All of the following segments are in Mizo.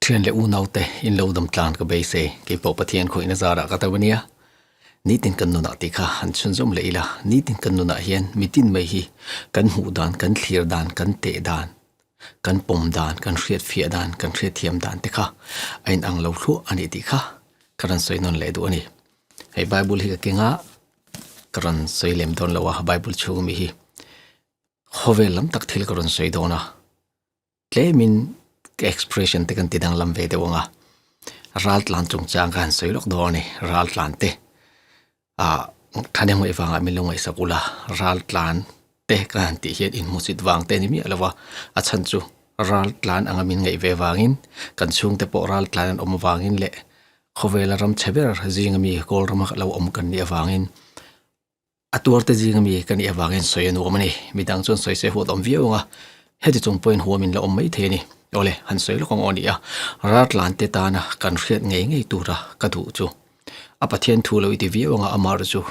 Thian leh unaute in lo dam tlan ka beisei, keipawh Pathian khawihna zarah ka to ania. Nitin kan nunah tih kha han chhunzawm leh ila, nitin kan nunah hian mitin mai hi kan hmuh dan, kan thlir dan, kan teh dan, kan pawm dan, kan hriatfiah dan, kan hriatthiam dan te kha a inang lo thluah a nih tih kha ka rawn sawi nawn leh duh a ni. Hei Bible hi ka keng a, ka rawn sawi lem dawn lo a, Bible chhung ami hi khawvel lam tak thil ka rawn sawi dawn a. Tlemin ka expression te kan ti danglam ve deuh ang a, ral tlan chungchang ka han sawi lawk dawn a ni, ral tlan te ah thahnem ngaih vangah min lo ngaihsak ula, ral tlan te ka han tih hian inhmusit vang te a ni miah lo va, a chhan chu ral tlan anga min ngaih ve vangin kan chhungte pawh ral tlan an awm avangin leh khawvela ram chhe ber zinga mi kawl rama lo awm kan nih avangin A tuarte zinga mi ka nih avangin sawi a nuam a ni. Midang chuan sawi se huat awm viau ang a, heti chung pawhin huamin la awm mai thei a ni. Awle, han sawi lawk ang aw ni a, raltlante tana kan hriat ngei ngei tura ka duh chu. A Pathian thu lo i ti viau ang a, amah chu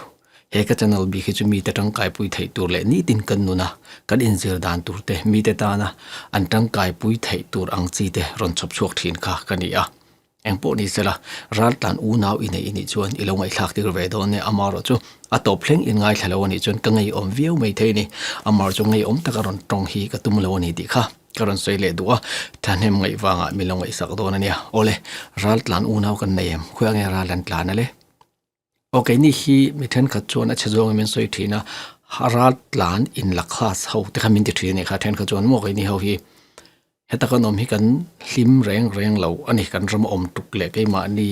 he ka channel bik hi chu mite tangkaipui theih tur leh nitin kan nuna kan inzir dan tur te, mite tana an tangkaipui theih tur ang chi te rawn chhawp chhuak thin kha ka ni a. Eng pawh ni sela, raltlan unau i neih i nih chuan i lo ngaihthlak tir ve dawn nia, amaherawh chu a tawp thleng in ngaithla lo a nih chuan ka ngeiawm viau mai thei a ni. Amaherawh chu ngeiawm taka rawn tawng hi ka tum lo a ni tih kha ka rawn sawi leh duh a, thahnem ngaih vangah min lo ngaihsak dawn a nia. Awle, raltlan unau kan nei em? Khawiah nge ral an tlan a le? Aw keini hi mi thenkhat chuan a chhe zawngin min sawi thin a, raltlan in la class ho te kha min ti thin a nih kha, thenkhat chuan maw keini ho hi heta kan awm hi kan hlim reng reng lo a ni, kan ram a awm tluk leh keimahni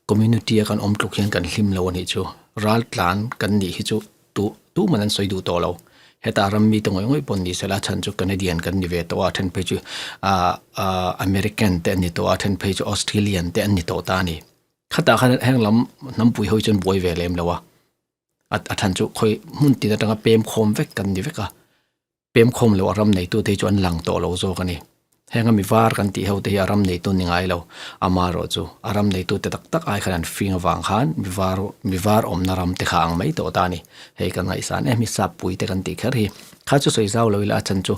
community a kan awm tluk hian kan hlim lo a nih chu, raltlan kan nih hi chu tu tuman an sawi duh tawh lo, heta ram mite ngawih ngawih pawh ni sela a chhan chu Canadian kan ni ve tawh a, then phei chu ah ah American te an ni tawh a, then phei chu Australian te an ni tawh ta a ni. Khatah khan heng lam hnampui ho hi chuan buai ve lem lo a, a than chu khawi hmun tin atanga pem khawm vek kan ni vek a, pem khawm loh a ram neitu te hi chu an lang tawh lo zawk a ni. Heng a mi var kan tih ho te hi a ram neitu ni ngai lo, amaherawh chu a ram neitu te tak tak ai khan an fing avang khan mi var mi var awmna ram te kha ang mai tawh ta a ni. Hei ka ngaihsan em hi sap pui te kan tih kher hi kha chu sawi zau lo ila a chhan chu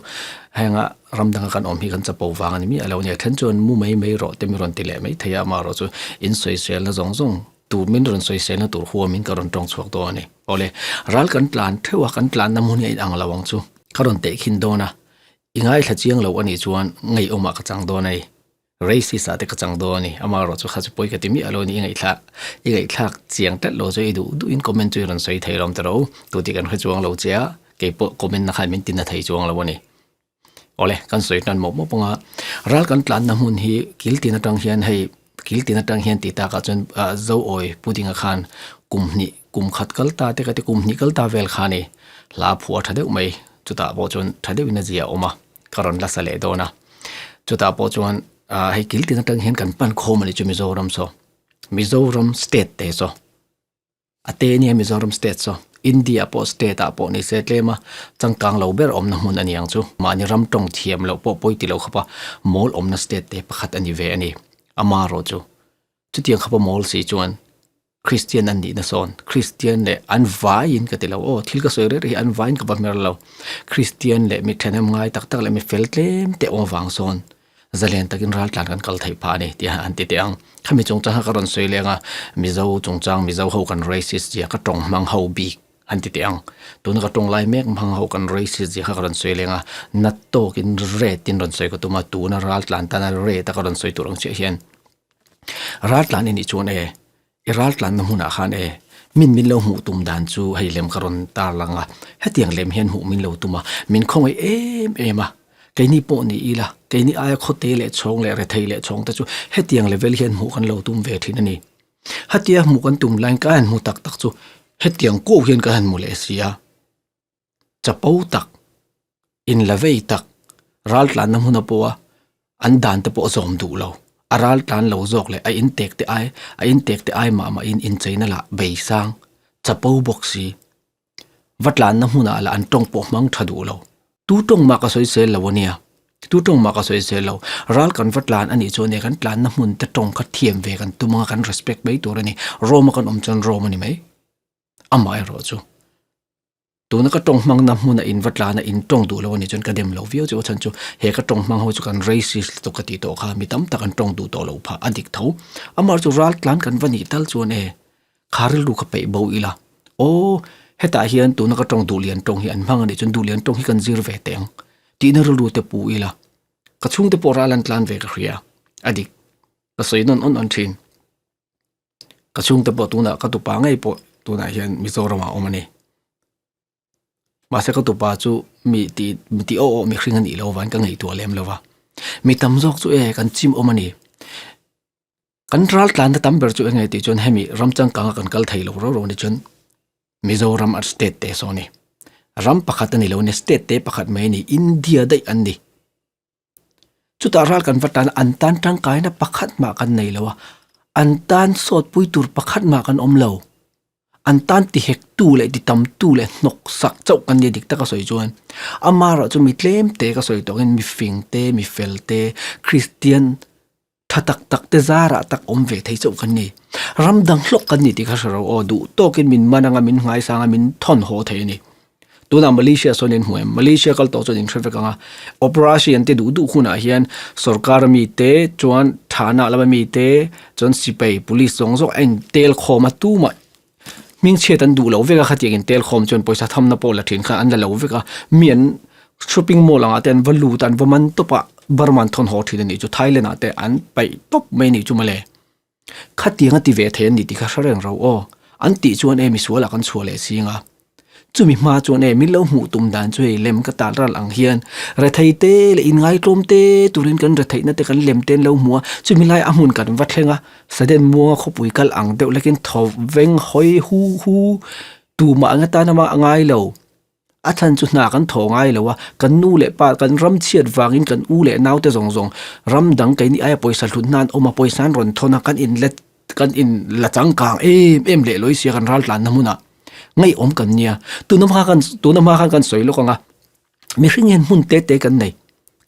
henga ram danga kan awm hi kan chapo vang a ni miah lo a ni a then chuan mu mai mai rawh te mi rawn ti leh mai thei a amaherawh chu in sawiselna zawng zawng tur min rawn sawiselna tur huamin ka rawn tawng chhuak dawn a ni. Awle ral kan tlan theuh a kan tlanna hmun hi a inang lo ang chu ka rawn tehkhin dawn a i ngaithla chiang lo a nih chuan ngeiawmah ka chang dawn a ni. Racist ah te ka chang dawn a ni, amaherawh chu kha chu pawi ka ti miah lo a ni, i ngaihthlak i ngaihthlak chiang tlat lo chu i duh duh in comment chu i rawn sawi thei lawm ta ro, tu tih kan hre chuang lo che a, keipawh comment na khan min ti na thei chuang lo a ni. Awle, kan sawi tan mawp mawp ang a, ral kan tlanna hmun hi kil tin atang hian hei kil tin atang hian tih takah chuan ah Zoawi pudding a khan kum hnih kum khat kal ta te ka ti kum hnih kal ta vel kha a ni, hla phuah tha deuh mai chutah pawh chuan tha deuhin a zia a awm a. ka rawn la sa leh dawn a chutah pawh chuan ah hei kil tin atang hian kan pan khawm a ni chu Mizoram saw Mizoram state te saw a te nia Mizoram state saw India pawh state ah pawh ni se tlem a changkang lo ber awmna hmun a ni ang chu mahni ram tawng thiam loh pawh pawi ti lo khawp a mawl awmna state te pakhat a ni ve a ni amaherawh chu chutiang khawpa mawl si chuan. Kristian an nihna sawn Kristian leh an vaiin ka ti lo aw thil ka sawi reng reng hi an vaiin ka va hmer lo Kristian leh mi thahnem ngai tak tak leh mi fel tlem te awm avang sawn zalen takin ral tlan kan kal theih phah a ni tih an ti teh ang khami chungchang kha ka rawn sawi leng a Mizo chungchang Mizo ho kan racist zia ka tawng hmang ho bik an ti teh ang tuna ka tawng lai mek hmang ho kan racist zia kha ka rawn sawi leng a nat tawkin ret in rawn sawi ka tum a tuna ral tlan tana ret a ka rawn sawi tur ang chiah hian. Ral tlan i nih chuan e, i ral tlanna hmunah khan e, min min lo hmuh tum dan chu hei lem ka rawn tar lang a, hetiang lem hian hmuh min lo tum a, min khawngaih em em a, keini pawh ni ila, keini aia khawte leh chhawng leh rethei leh chhawng te chu hetiang level hian hmuh kan lo tum ve thin a ni. Hatia hmuh kan tum laiin ka han hmu tak tak chu hetiang kuau hian ka han hmu leh si a, chapo tak, inla vei tak, ral tlanna hmun a pawh a, an dan te pawh a zawm duh lo, a ral tlan lo zawk leh a intek te ai a intek te ai mah mahin incheina lah bei sang chapo bawk si, va tlanna hmunah lah an tawng pawh hmang tha duh lo, tu tawng mah ka sawi sel lo a nia, tu tawng mah ka sawi sel lo, ral kan va tlan a nih chuan e kan tlanna hmun te tawng kha thiam ve kan tum anga kan respect mai tur a ni, Rome a kan awm chuan Rome a ni mai, amaherawhchu. Tuna ka tawng hmangna hmuna in va tlana in tawng duh lo a nih chuan ka dem lo viau chu a chhan chu he ka tawng hmang ho chu kan racist lutuk ka tih tawh kha mi tam tak an tawng duh tawh loh phah a dik tho. Amah chu ral tlan kan va nih tal chuan e kha rilru kha peih bo ila aw hetah hian tuna ka tawng duh lian tawng hi an hmang a nih chuan duh lian tawng hi kan zir ve teh ang tihna rilru te pu ila ka chhungte pawh ral an tlan ve ka hria a dik ka sawi nawn awn awn thin. Ka chhungte pawh tunah ka tupa ngei pawh tunah hian Mizoram ah a awm a ni. Mahse ka tupa chu mi tih mi tih awh awh mihring a nih loh avangin ka ngaihtuah lem lo va. Mi tam zawk chu e kan chim awm a ni. Kan ral tlanna tam ber chu eng nge tih chuan hemi ram changkanga kan kal thei lo rau rau ni chuan Mizoram a state te saw a ni. Ram pakhat a ni lo a ni state te pakhat mai a ni India daih an ni. Chutah ral kan va tan a, an tan tangkaina pakhat mah kan nei lo a, an tan sawtpui tur pakhat mah kan awm lo. An tan ti hek tu leh ti tam tu leh hnawk sak chauh kan nia dik taka sawi chuan. Amaherawh chu mi tlem te ka sawi tawh angin mi fing te, mi fel te, Kristian tha tak tak te zarah tak awm ve thei chauh kan ni. Ram dang hlawk kan ni tih kha hre ro aw, duh tawkin min man anga min ngaisang a min thawn haw thei a ni. Tunah Malaysia sawn in hmu em? Malaysia kal tawh chuan in hre vek ang a, operation te duh duh hunah hian sorkar mi te chuan thana lama mi te chuan sipai police zawng zawng a in tel khawm a tumah hmingchhiat an duh loh vek a khatiang in tel khawm chuan pawisa thamna pawh la thin khan an la lo vek a, mi an shopping mall angah te an va lut a an va man tawp a Burma an thawn haw thin a nih chu Thailand ah te an paih tawp mai a nih chu mawle. Khatiang a ti ve thei an ni tih kha hre reng ro aw. An tih chuan e misual ah kan chhuah leh ching a. Chumi hma chuan e min lo hmuh tum dan chu hei lem ka tal ral ang hian rethei te leh inngaitlawm te turin kan retheihna te kan lem te an lo hmu a, chumi lai a hmun kan va thleng a, Sudden muanga khawpui kal ang deuh lekin thaw veng hawi hu hu tumah eng atan amah a ngai lo. A chhan chu hna kan thaw ngai lo a, kan nu leh pa kan ram chhiat vangin kan u leh naute zawng zawng ram dang keini aia pawisa hlut nan awm a, pawisa an rawn thawn a, kan in let kan in la changkang em em leh lawi sia kan ral tlanna hmunah ngaihawm kan nia. Tuna hma khan tuna hma khan kan sawi lawk ang a, mihring hian hmun te te kan nei,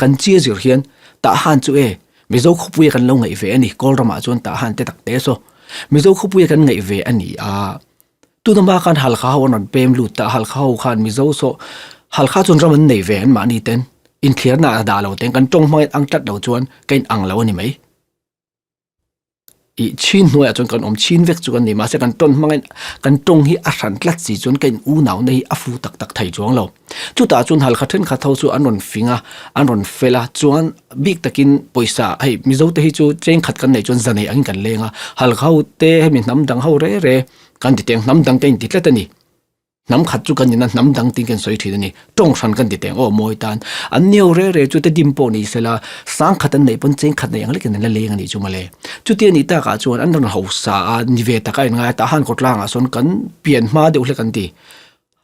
kan chia zir hian tah han chu e Mizo khawpuia kan lo ngaih ve a ni, Kawl ramah chuan tah han te tak te saw Mizo khawpuia kan ngaih ve a ni a. Tuna hma khan Halkha ho an rawn pem lut ta, Halkha ho khan Mizo saw Halkha chuan ram an nei ve an mahni ten inthiarna a dah lo ten kan tawng hmangin ang tlat lo chuan ka in ang lo a ni mai. Ih chhin hnuaiah chuan kan awm chhin vek chu kan ni mahse kan tawn hmangin kan tawng hi a hran tlat si chuan ka in unauna hi a fu tak tak thei chuang lo. Chutah chuan Halkha thenkhat ho chu an rawn fing a, an rawn fel a, chuan bik takin pawisa hei Mizo te hi chu chengkhat kan neih chuan zanei angin kan leng a, Halkha ho te hemi hnam dang ho re re Kan ti teng hnam dang ka inti tlat a ni. Hnam khat chu kan ina hnam dang tiin kan sawi thin a ni. Tawng hran kan ti teng aw mawi tan. An neo re re chu te dim pawh ni sela sang khat an neih pawn cheng khat nei ang lekin an la leng a nih chu mawle. Chuti a nih takah chuan an rawn hausa a ni ve taka in ngai a tah han khawtlangah sawn kan pian hma deuh hlek an ti.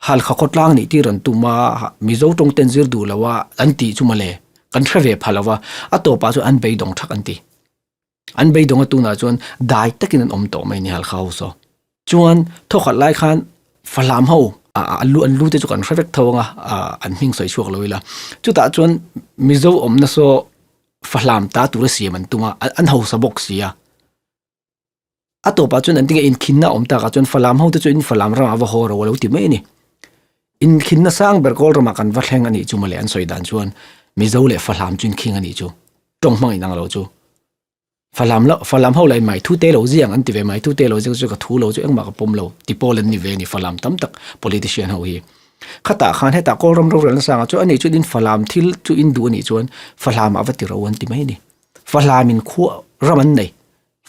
Halkha khawtlang nih tir an tum a Mizo tawng ten zir duh lo a an tih chu mawle. Kan hre ve pha lo va a tawpah chuan an beidawng thak an ti. An beidawng a tunah chuan dai takin an awm tawh mai ni Halkha ho saw. Chuan thawkhat lai khan Falam ho an lu an lu te chu kan hre vek tho anga an hming sawi chhuak lo ila. Chutah chuan Mizo awmna saw Falam ta tura siam an tum a, an hausa bawk si a. A tawpah chuan an tinge inkhinna awm takah chuan Falam ho te chu in Falam ramah va haw ro a lo ti mai a ni. Inkhinna sang ber kawl ramah kan va thleng a nih chu mawle an sawi dan chuan Mizo leh Falam chu inkhing a nih chu. Tawng hmang inang lo chu. Falam lo Falam ho lain mai thu te lo ziang an ti ve mai thu te lo ziang chu ka thu lo chu engmah ka pawm lo ti pawl an ni ve a ni Falam tam tak politician ho hi. Khatah khan hetah Kawlram rorelna sangah chuan ani chuan in Falam thil chu in duh a nih chuan Falam ah va ti ro an ti mai a ni. Falam in khua ram an nei.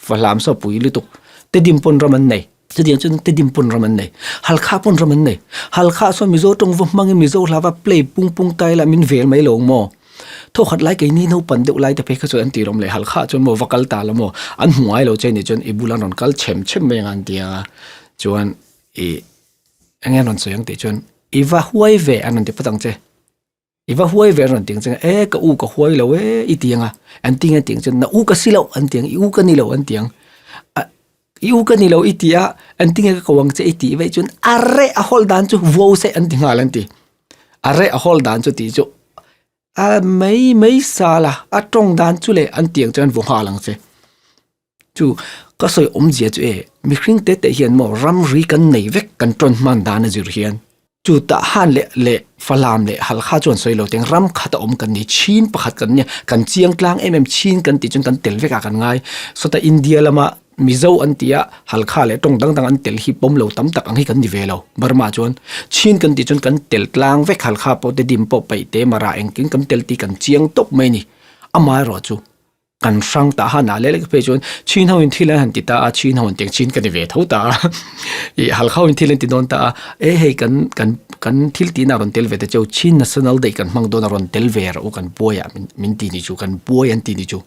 Falam saw pui lutuk. Tedim pawn ram an nei. Chutiang chuan Tedim pawn ram an nei. Halkha pawn ram an nei. Halkha sawn Mizo tawng va hmangin Mizo hla va play pung pung tai la min vel mai lo maw? Thawkhat lai keini naupan deuh lai te phei kha chuan an ti rawm leh Halkha chuan maw va kal ta la maw? An hmu ngai lo che ni chuan i bulah an rawn kal chhem chhem mai ang a an ti a. Chuan i eng nge an rawn sawi ang tih chuan i va huai ve an rawn ti phawt ang che. I va huai ve an rawn ti ang che e ka u ka huai lo e i ti ang a an ti ang an ti ang chuan na u ka si loh an ti ang i u ka ni lo an ti ang a i u ka ni lo i ti a an ti nge ka ko ang che i tih veih chuan a reh a hawl dan chu vo se an ti nghal an ti a reh a hawl dan chu tih chu a mai mai sal a a tawng dan chu leh an ti ang chuan an vaw nghal ang che chu ka sawi awmzia chu e mihring te te hian maw ramri kan nei vek kan tawn hman dan a zir hian. Chu tah han leh leh Falam leh Halkha chuan sawi lo teng ram khat a awm kan ni, Chin pakhat kan nia, kan chiang tlang em em Chin kan tih chuan kan tel vek ah kan ngai. Sawta India lama Mizo an tih a Halkha leh tawng dang dang an tel hi pawm lo tam tak ang hi kan ni ve lo. Burma chuan Chin kan tih chuan kan tel tlang vek Halkha pawh Tedim pawh Paihte Mara engkim kan tel tih kan chiang tawp mai a ni. Amaherawhchu. Kan hrang ta han ah leh lek phei chuan Chin ho in thil an han ti ta a, Chin ho in tiang Chin ka ni ve tho ta a, ih Halkha ho in thil an ti dawn ta a, e hei kan kan kan thil tihna a rawn tel ve ta cheu Chin National Day kan hmang dawn a rawn tel ve rawh u kan buai ah min min ti ni chu kan buai an ti ni chu.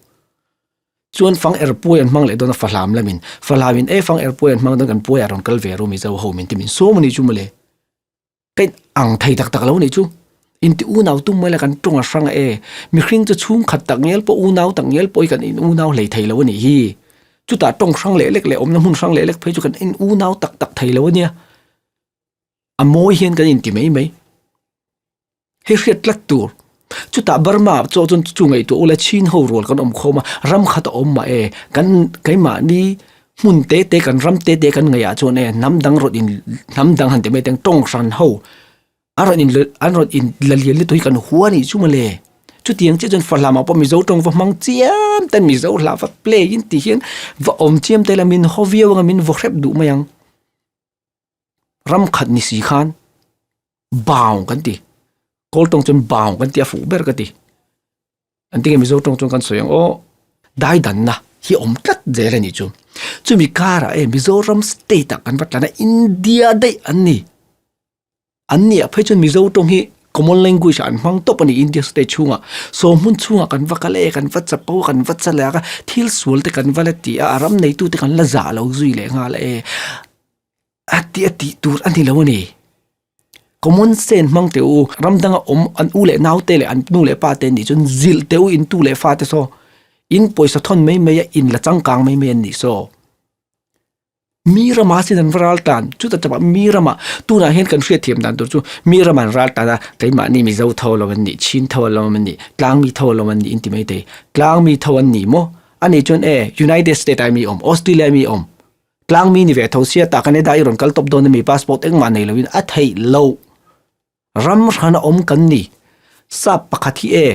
Chuan fang er puai an hmang leh dawn a Fahlam lamin Fahlam in e fang er puai an hmang dawn kan buai ah rawn kal ve rawh Mizo ho min ti min sawm a ni chu mawle. Ka in ang thei tak tak lo nih chu. Inti unau tum mai la kan tawng a hrang a e. Mihring chu chhungkhat tak ngial pawh unau tak ngial pawh hi kan in unau hlei thei lo a nih hi. Chutah tawng hrang leh lek leh awmna hmun hrang leh lek phei chu kan in unau tak tak thei lo a nia. A mawi hian kan inti mai mai. Hei hriat tlat tur. Chutah Burma chaw chuan chu ngaihtuah ula Chin ho rual kan awm khawm a, ram khat a awm mah e. Kan keimahni hmun te te kan ram te te kan ngaihah chuan e hnam dang rawn in hnam dang han ti mai teng tawng hran ho an rawn in an rawn in la lian lutuk hi kan hua anih chu mawle. Chutiang chiah chuan Fahlama pawh Mizo tawng va hmang chiam te Mizo hla va play in ti hian va awm chiam te la min haw viau anga min vaw hrep duh mai ang. Ram khat ni si khan bau kan ti kawl tawng chuan bau kan ti a fuh ber ka ti an tinge mizo tawng chuan kan sawi ang aw dai danna hi awm tlat zel a nih chu chumi karah e mizoram state ah kan va tlan a India daih an ni an nih ah phei chuan mizo tawng hi common language ah an hmang tawp a ni India state chhungah saw hmun chhungah kan va kal e kan va chapo a kan va chalak a thil sual te kan va la ti a a ram neitu te kan la zah lo zui leh nghal e. A tih a tih tur a ni lo a ni. Common sense hmang teh u, ram danga awm an u leh nau te leh an nu leh pa te nih chuan zilh teh u in tu leh fa te saw in pawisa thawn mai mai a in la changkang mai mai an nih saw. Mi rama sin an va ral tan chuta chawpah mi rama tunah hian kan hriatthiam dan tur chu mi rama an ral tan a keimahni Mizo tho lo an nih Chin tho lo an nih Tlangmi tho lo an nih in ti mai thei. Tlangmi tho an ni maw? Ani chuan e United State ah mi awm Australia mi awm Tlangmi ni ve tho sia tah Canada i rawn kal tawp dawn ami passport engmah nei loin a theih loh. Ram hran a awm kan ni. Sap pakhat hi e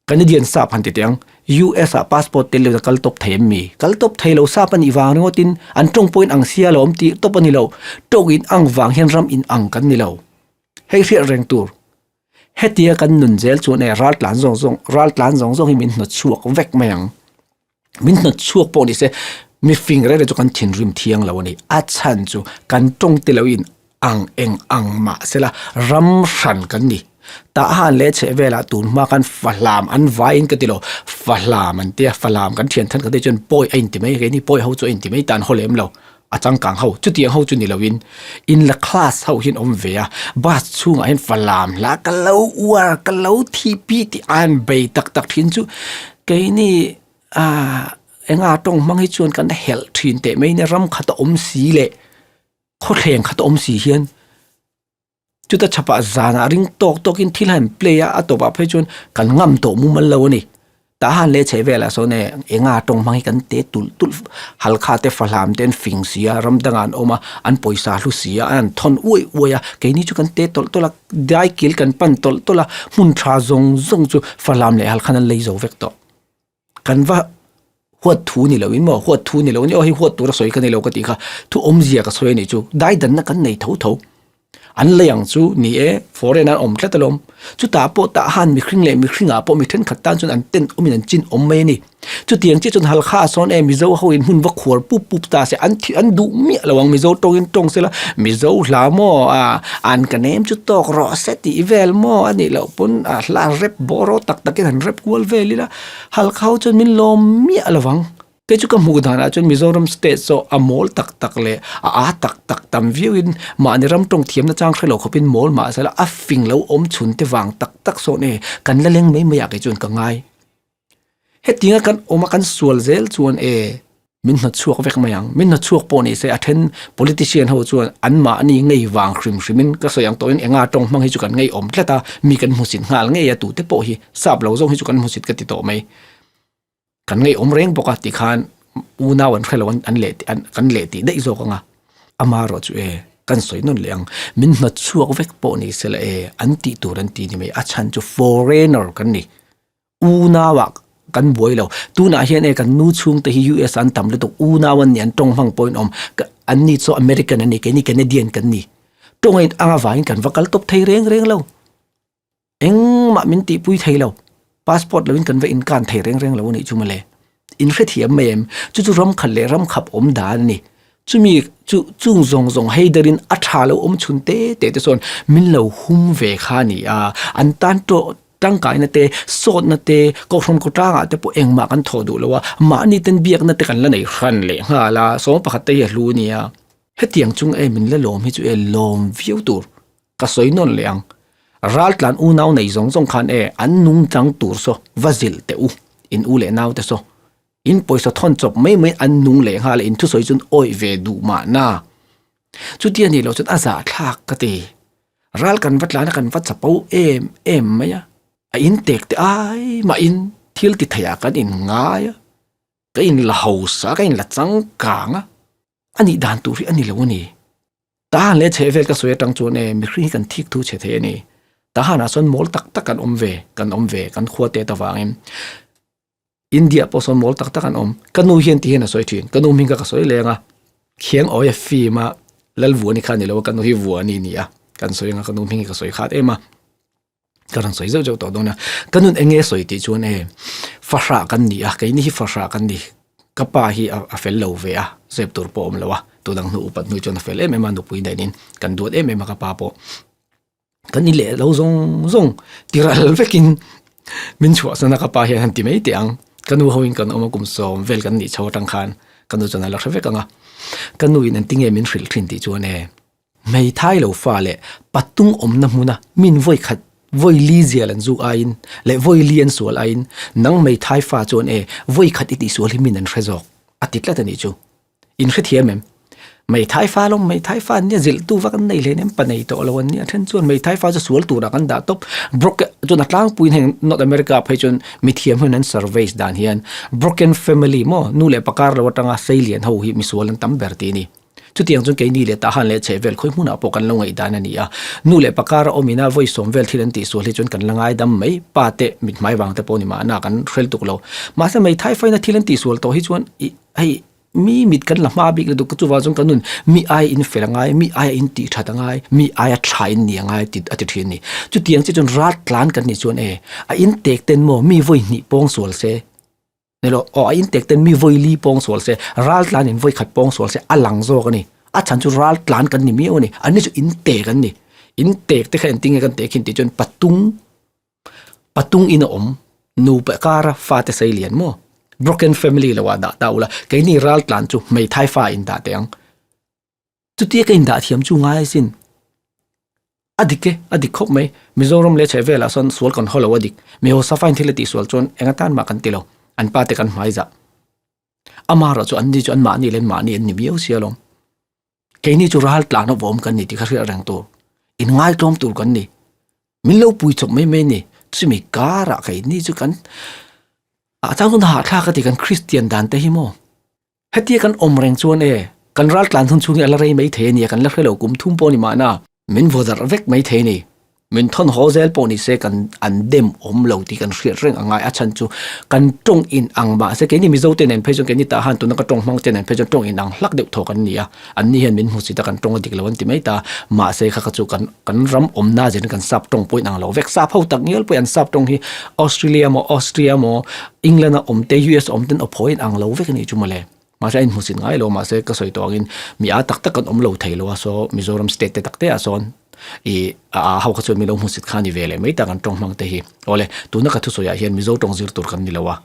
Canadian sap han ti teh ang US ah passport tel loin a kal tawp thei em mi? Kal tawp thei lo sap a nih vang ringawtin an tawng pawhin ang sia lo awm tih tawp a ni lo. Tawng in ang vang hian ram in ang kan ni lo. Hei hriat reng tur. Hetia kan nun zel chuan e ral tlan zawng zawng ral tlan zawng zawng hi min hnawt chhuak vek mai ang. Min hnawt chhuak pawh ni se mifing reng reng chu kan thinrim thiang lo a ni. A chhan chu kan tawng te lo in ang eng ang mah sela ram hran kan ni. Tah han leh chheh velah tun hma khan fahlam an vaiin ka ti lo, fahlam an tia fahlam kan thian than ka tih chuan pawi a inti mai keini pawi ho chu a inti mai tan haw lem lo. A changkang ho chutiang ho chu ni loin in la class ho hian awm ve a bus chhungah hian falam hla ka lo uar ka lo thi pi tih a han bei tak tak thin chu keini ah enga tawng hmang hi chuan kan helh thin teh mai nia ram khat a awm si leh khawthleng khat a awm si hian. Chuta chhapah zanah ring tawk tawkin thil a han play a, a tawpah phei chuan kan ngam tawh mumal lo a ni. Tah han leh chheh velah sawn e enga tawng hmang hi kan te tulh tulh Halkha te Fahlam te an fing si a, ram dangah an awm a, an pawisa hlu si a, an thawn uaih uaih a, keini chu kan te tawlh tawlh a, daikil kan pan tawlh tawlh a, hmun tha zawng zawng chu Fahlam leh Halkhan an lei zo vek tawh. Kan va huat thu ni loin maw huat thu ni lo ni aw hei huat tura sawi ka ni lo ka tih kha thu awmzia ka sawi a nih chu daidanna kan nei tho tho an lei ang chu ni e foreign an awm tlat alawm chutah pawh tah han mihring leh mihring ah pawh mi thenkhat tan chuan an ten awmin an chin awm mai a ni chutiang chiah chuan halkha ah sawn e mizo ho in hmun va khuar pup pup ta se an an duh miah lo ang mizo tawngin tawng sela mizo hla maw a an ka nem chu tawk rawh se tih vel maw a nih loh pawn a hla rep bawraw tak takin han rep kual vel ila. Halkha ho chuan min lawm miah lo vang. Kei chu ka hmuh danah chuan Mizoram state chu a mawl tak tak leh a aa tak tak tam viauin mahni ram tawng thiamna chang hre lo khawpin mawl mah sela a fing lo awm chhun te vang tak tak sawn e kan la leng mai mai ah kei chuan ka ngai. Hetianga kan awm a kan sual zel chuan e. Min hnawt chhuak vek mai ang. Min hnawt chhuak pawh ni se a then politician ho chuan an mahni ngei vang hrim hrimin ka sawi ang tawhin enga tawng hmang hi chu kan ngei awm tlat a, mi kan hmusit nghal ngei a tute pawh hi sap lo zawng hi chu kan hmusit ka ti tawh mai. Kan ngei awm reng bawk a tikhan unau an hrelo an leh an kan leh tih daih zawk ang a. Amaherawhchu e. Kan sawi nawn leh ang, min hnawt chhuak vek pawh ni se la e, an tih tur an ti ni mai, a chhan chu foreigner kan ni. Unauah kan buai lo. Tunah hian e kan nu chhungte hi US ah an tam lutuk, unau an ni, an tawng hmang pawhin awm, an ni chu American an ni, keini Canadian kan ni. Tawng a in ang avangin kan va kal tawp thei reng reng lo. Engmah min tihpui thei lo. Passport loin kan va inkan thei reng reng lo a nih chu mawle. In hrethiam mai em? Chu chu ram khat leh ram khap awm dan a ni. Chumi chu chung zawng zawng hei derin a tha lo awm chhun te te te chuan min lo hum ve kha a ni a. An tan tawh tangkaina te, sawtna te, kohhran kawtangah te pawh engmah kan thawh duh lo a. Mahni ten biakna te kan la nei hran leh nghal a. Sawm pakhat te hi a hlu a nia. Hetiang chung e min la lawm hi chu e lawm viau tur. Ka sawi nawn leh ang. Raltlan unau nei zawng zawng khan e an nungchang tur saw va zilh teh u, in u leh nau te saw. In pawisa thawn chawp mai mai an nung leh nghal a, in thusawi chuan awih ve duh mahna. Chutia nih loh chuan a zahthlak ka ti. Ral kan va tlan a kan va chapo em em mai a. A in tek te ai mahin thil ti theiah kan in ngai a, ka in la hausa, ka in la changkang a, a nih dan tur hi a ni lo a ni. Tahan leh chheh vel ka sawi atang chuan e mihring hi kan thik thu chhe thei a ni. Tahanah chuan mawl tak tak an awm ve, kan awm ve, kan khua tet avangin. India pawh sawn mawl tak tak an awm. Ka nu hian ti hian a sawi thin, ka nu hming kha ka sawi leng a, Khiang awia film a Lalvuani kha a ni lo a, ka nu hi Vuani a ni a, kan sawi anga ka nu hming hi ka sawi khat em a. Ka rawn sawi zeuh zeuh tawh dawn a, ka nun eng nge sawi tih chuan e fahrah kan ni a, keini hi fahrah kan ni, ka pa hi a fel lo ve a, zep tur pawh a awm lo a, tunang hnu upat hnu chuan a fel em em a, nupui nenin kan duat em em a ka pa pawh kan ni leh lo zawng zawng tiral vekin min chhuahsan a ka pa hian han ti mai teh ang, ka nu hoin kan awm a kum sawm vel kan nih chho atang khan ka nu chuan a la hre vek ang a, ka nu in engtin nge min hrilh thin tih chuan e. Hmeithai lo fa leh patung awmna hmuna min vawi khat vawi li zial an zuk aiin leh vawi li an sual aiin nang hmeithai fa chuan e vawi khat i tihsual hi min an hre zawk a ti tlat a nih chu. In hrethiam em? Hmeithai fa lawm hmeithai fa an nia zilhtu vak an nei hleinem pa nei tawh lo an nia then chuan hmeithai fa chu sual turah kan dah tawp broken chuan a tlangpuiin heng North America phei chuan mithiam hian an surveys dan hian broken family maw nu leh pa kar lo atanga seilian ho hi misual an tam ber tih a ni. Chutiang chuan keini leh Tahan leh chhehvel khawi hmunah pawh kan lo ngaihdan a ni a. Nu leh pa kara awm ina vawi sawm vel thil an tihsual hi chuan kan la ngaidam mai. Pa te mithmai vang te pawh ni mahna kan hrel tuk lo. Mahse meithai faina thil an tihsual tawh hi chuan ih hei mi mit kan la hma bik lutuk chuvang chuan kan nun mi aia in fel a ngai, mi aia in tih that a ngai, mi aia tha in ni a ngai ti a ti thin a ni. Chutiang chiah chuan ral tlan kan nih chuan e a in tek ten maw mi vawi hnih pawng sual se. Nilo, aw a intek ten mi vawi li pawng sual se, ral tlan in vawi khat pawng sual se a lang zawk a ni. A chhan chu ral tlan kan ni miau a ni. An ni chu intek an ni. Intek te kha engtin nge kan teh khin tih chuan patung, patung in a awm. Nupa kara fate sei lian maw? Broken family lo ah dah ta ula, keini ral tlan chu hmeithai fa in dah teh ang. Chutia ka indah thiam chu ngai asin. A dik e, a dik khawp mai. Mizoram leh chheh velah sawn sual kan haw lo a dik. Mi hausa fain thil a tihsual chuan eng atan mah kan ti lo. An pa te kan hmai zah. Amaherawh chu anni chu anmahni leh anmahni an ni miau sia alawm. Keini chu ral tlan awm kan ni tih kha hriat reng tur. Inngaitlawm tur kan ni. Min lo pui chawp mai mai a ni. Chumi karah keini chu kan ah chuan hun hahthlak a ti kan Kristian dan te hi maw. Hetia kan awm reng chuan e, kan raltlan hun chhung hi a la rei mai thei a nia, kan la hre lo kum thum pawh ni mahna, min vaw darh vek mai thei a ni. Min thawn haw zel pawh ni se kan an dem awm lo tih kan hriat reng a ngai, a chhan chu kan tawng in ang mahse keini Mizo te nen phei chuan keini tah han tuna ka tawng hmang te nen phei chuan tawng in ang hlak deuh thaw kan ni a, an ni hian min hmu chita kan tawng a dik lo an ti mai ta, mahse kha kha chu kan kan ram awmna zir in kan sap tawng pawh in ang lo vek, sap ho tak ngial pawhin an sap tawng hi Australia maw Austria maw England a awm te US a awm ten aw phaw in ang lo vek a nih chu mawle. Mahse a inhmusit ngai lo mahse ka sawi tawh angin mi a tak tak kan awm lo thei lo a saw Mizoram state te tak te ah sawn ih a a ho kha chuan mi lo hmusit kha a ni ve leh mai tak an tawng hmang te hi. Awle tuna ka thusawi ah hian Mizo tawng zir tur kan ni lo a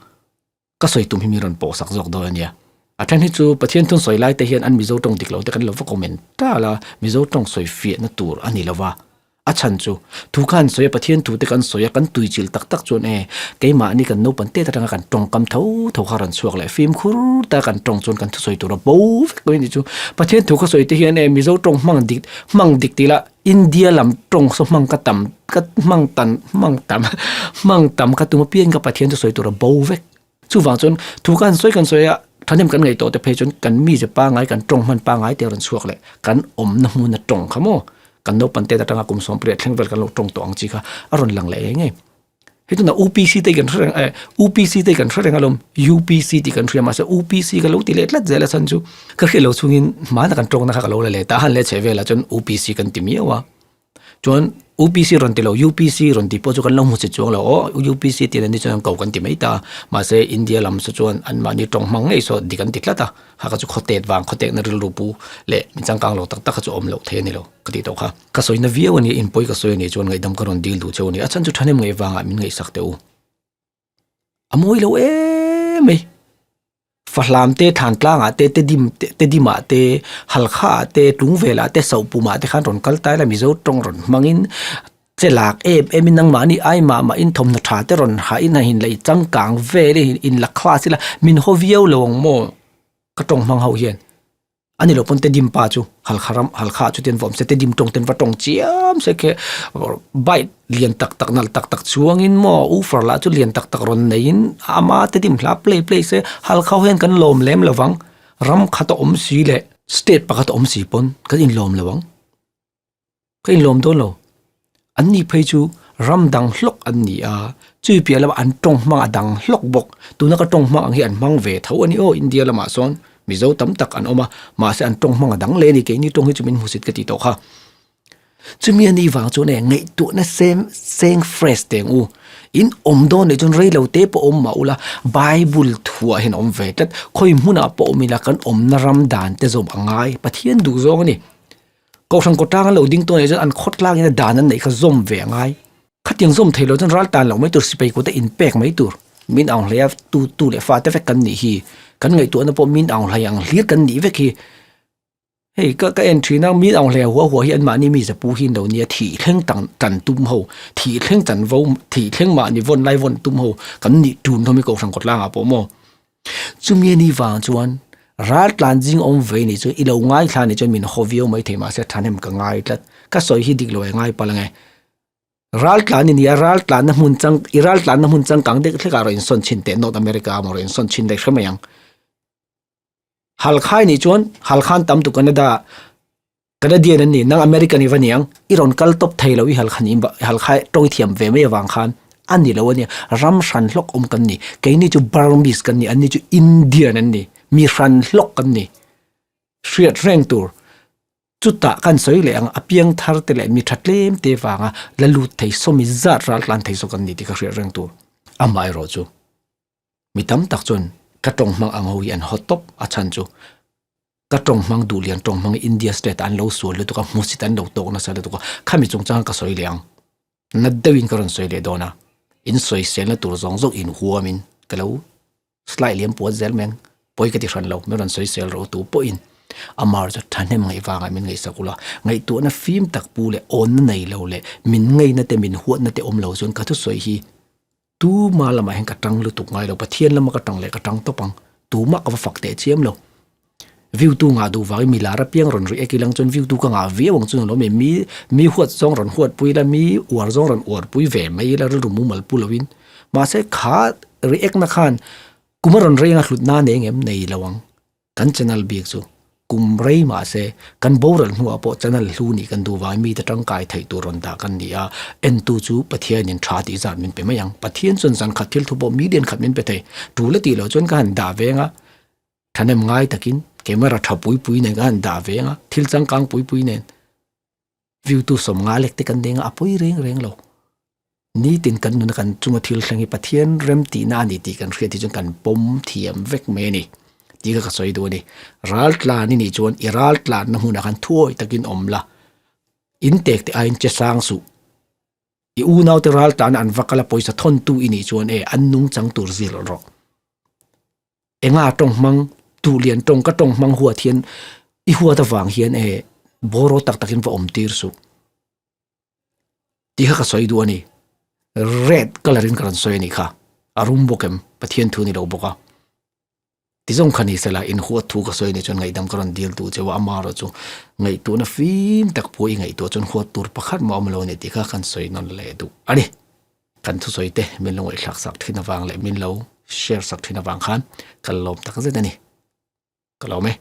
ka sawi tum hi mi rawn pawh sak zawk dawn a nia. A then hi chu Pathian thun sawi lai te hian an Mizo tawng dik lo te kan lo va comment tal a Mizo tawng sawi fiahna tur a ni lo va. A chhan chu, thu kha an sawi a, Pathian thu te kan sawi a, kan tuichilh tak tak chuan e, keimahni kan naupan tet atanga kan tawngkam tho tho kha rawn chhuak leh fimkhur ta kan tawng chuan kan thusawi tur a bo vek mai a ni chu. Pathian thu ka sawi te hian e, Mizo tawng hmang dik hmang dik tih lah India lam tawng saw hmang ka tam ka hmang tan hmang tam hmang tam ka tum apiang ka Pathian thusawi tur a bo vek. Chuvang chuan thu kha an sawi kan sawi a. Thahnem kan ngaih tawh te phei chuan kan mize pangai kan tawng hman pangai te a rawn chhuak leh kan awmna hmuna tawng kha maw kan naupang te atanga kum 18 thleng vel kan lo tawng tawh ang chi kha a rawn lang leh ngei ngei. Hei tuna UPC te kan hre reng eh UPC te kan hre reng alawm UPC tih kan hria mahse UPC ka lo ti leh tlat zel a chhan chu ka hriat lo chungin hmana kan tawngna kha ka lo la leh ta a han leh chhe velah chuan UPC kan ti miau a. Chuan UPC rawn ti lo, UPC rawn tih pawh chu kan lo hmu che chuang lo aw, UPC tih an ni chuan an ko kan ti mai ta, mahse India lam saw chuan anmahni tawng hmang ngei saw dik an ti tlat a, kha kha chu khawtet vang khawtekna rilru pu leh mi changkang lo tak tak kha chu awm loh thei a ni lo ka tih tawh kha. Ka sawina viau a nia, inpawi ka sawi a nih chuan ngaihdam ka rawn dil duh cheu a ni, a chhan chu thahnem ngaih vangah min ngaihsak teh u. A mawi lo em mai. Fahlam te, Thlantlang ah te, Tedim te, Tedim ah te, Halkha ah te, Tlungvel ah te, Sohpum ah te khan rawn kal tai la Mizo tawng rawn hmang in che lak em em in nangmahni ai mah mah in thawmhnaw tha te rawn ha in a in la i changkang vel i in la class ila min haw viau lo ang maw ka tawng hmang ho hian. A ni lo pawn Tedim pa chu Halkha ram Halkha ah chutin va awm se Tedim tawng ten va tawng chiam se khe bike lian tak tak nalh tak tak chuangin maw woofer lah chu lian tak tak rawn neiin ama Tedim hla play play se Halkha ho hian kan lawm lem lo vang ram khat a awm si leh state pakhat a awm si pawn kan inlawm lo ang. Ka inlawm dawn lo. An ni phei chu ram dang hlawk an ni a, chui piah lamah an tawng hmang a dang hlawk bawk. Tuna ka tawng hmang ang hi an hmang ve tho a ni aw, India lamah sawn Mizo tam tak an awm a, mahse an tawng hmang a dang leh a ni, keini tawng hi chu min hmusit ka ti tawh kha. Chumi a ni vang chuan e ngaihtuahna seng seng fresh teng u, in awm dawn nih chuan rei lo te pawh awm mah ula, Bible thuah hian a awm ve tlat, khawi hmunah pawh awm ila kan awmna ram dan te zawm a ngai, Pathian duh zawng a ni. Kohhran kawtlang an lo ding tawh nih chuan an khawtlang in a dan an neih kha zawm ve a ngai. Khatiang zawm thei lo chuan ral tan loh mai tur sipai kut a inpek mai tur. Min ang hlei a tu tu leh fa te vek kan nih hi. Kan ngaihtuahna pawh min ang hlei ang hlir kan nih vek hi. Hei ka ka en thin a min ang hlei a hua hua hi anmahni mi zapu hi an lo nia thih thleng tang tan tum ho thih thleng chanvo thih thleng mahni vawn lai vawn tum ho kan nih tun hlawm hi kohhran kawtlang ah pawh maw. Chumi a ni vang chuan raltlan zing awm ve nih chuan i lo ngaithla nih chuan min haw viau mai thei mahse thahnem ka ngai tlat. Ka sawi hi dik lo e ngai palh ange. Raltlan i ni a, raltlanna hmun chang i raltlanna hmun changkang deuh hlek ah rawn insawn chhin teh North America ah maw rawn insawn chhin daih hre mai ang. Halkhai nih chuan Halkhan tam tu Canada Canadian an ni, nang American i va ni ang, i rawn kal tawp thei lo i halkhan i halkha tawng i thiam ve mai avang khan a ni lo a nia, ram hran hlawk awm kan ni, keini chu Burmese kan ni, anni chu Indian an ni, mi hran hlawk kan ni, hriat reng tur chutah kan sawi leh ang a piang thar te leh mi tha tlem te vanga la lut thei sawmi zat ral tlan thei zawk an ni tih ka hriat reng tur amaherawhchu. Mi tam tak chuan ka tawng hmang ang ho hi an haw tawp a chhan chu ka tawng hmang duh lian tawng hmang India state ah an lo sual lutuk a hmusit an lo tawk nasa lutuk a khami chungchang ka sawi leh ang na deuhin ka rawn sawi leh dawn a in sawiselna tur zawng zawng in huamin ka lo slide liam puat zel mai ang pawi ka ti hran lo min rawn sawisel rawh tu pawhin amar chu thahnem ngaih vangah min ngaihsak ula ngaihtuahna fim tak pu leh awnna nei lo leh min ngaihna te min huatna te awm lo chuan ka thusawi hi Tuma lamah hian ka tang lutuk ngai lo, Pathian lama ka tang leh ka tang tawp ang, tumah ka va fak teh chiam lo. View tu ngah duh vangin mi lar apiang rawn ri ek ilang chuan view tu ka ngah viau ang chu nuam e, mi mi huat zawng rawn huat pui ila, mi uar zawng rawn uar pui ve mai ila rilru mumal pu loin. Mahse kha ri ekna khan kum a rawn reng a hlut na nei ngem nei lo ang. Kan channel bik chu kum rei mah se kan boral hnuah pawh channel hlu nih kan duh vangin mite tangkai theih tur rawn dah kan ni a, entu chu Pathianin tha tih zat min pe mai ang. Pathian chuan zan khat thil thu pawh million khat min pe thei. Tul a tih loh chuan ka han dah veng a, thahnem ngai takin camera tha pui pui nen ka han dah veng a, thil changkang pui pui nen. View tu 50 lek te kan deng a, a pawi reng reng lo. Nitin kan nuna kan chunga thil thleng hi Pathian rem tihna a ni tih kan hriat hi chuan kan pawm thiam vek mai a ni tih kha ka sawi duh a ni. Ral tlan i nih chuan i ral tlanna hmunah khan thuawi takin awm la, in tek te aiin che sang suh. I unaute ral tlana an va kal a pawisa thawntu i nih chuan e an nungchang tur zir rawh. Enga tawng hmang duh lian tawng ka tawng hmang huat hian i huat avang hian e bawraw tak takin va awm tir suh. Tih kha ka sawi duh a ni. Red colour in ka rawn sawi a nih kha. A rum bawk em? Pathian thu a ni lo bawk a. Ti zawng kha ni sela in huat thu ka sawi a nih chuan ngaihdam ka rawn dil duh cheu a, ama erawh chu ngaihtuahna fim tak pawh i ngaihtuah chuan huat tur pakhat mah a awm lo a ni tih kha kan sawi nawn leh duh a ni. Kan thusawi te min lo ngaihthlak sak thin avang leh min lo share sak thin avang khan ka lawm tak zet a ni. Ka lawm e.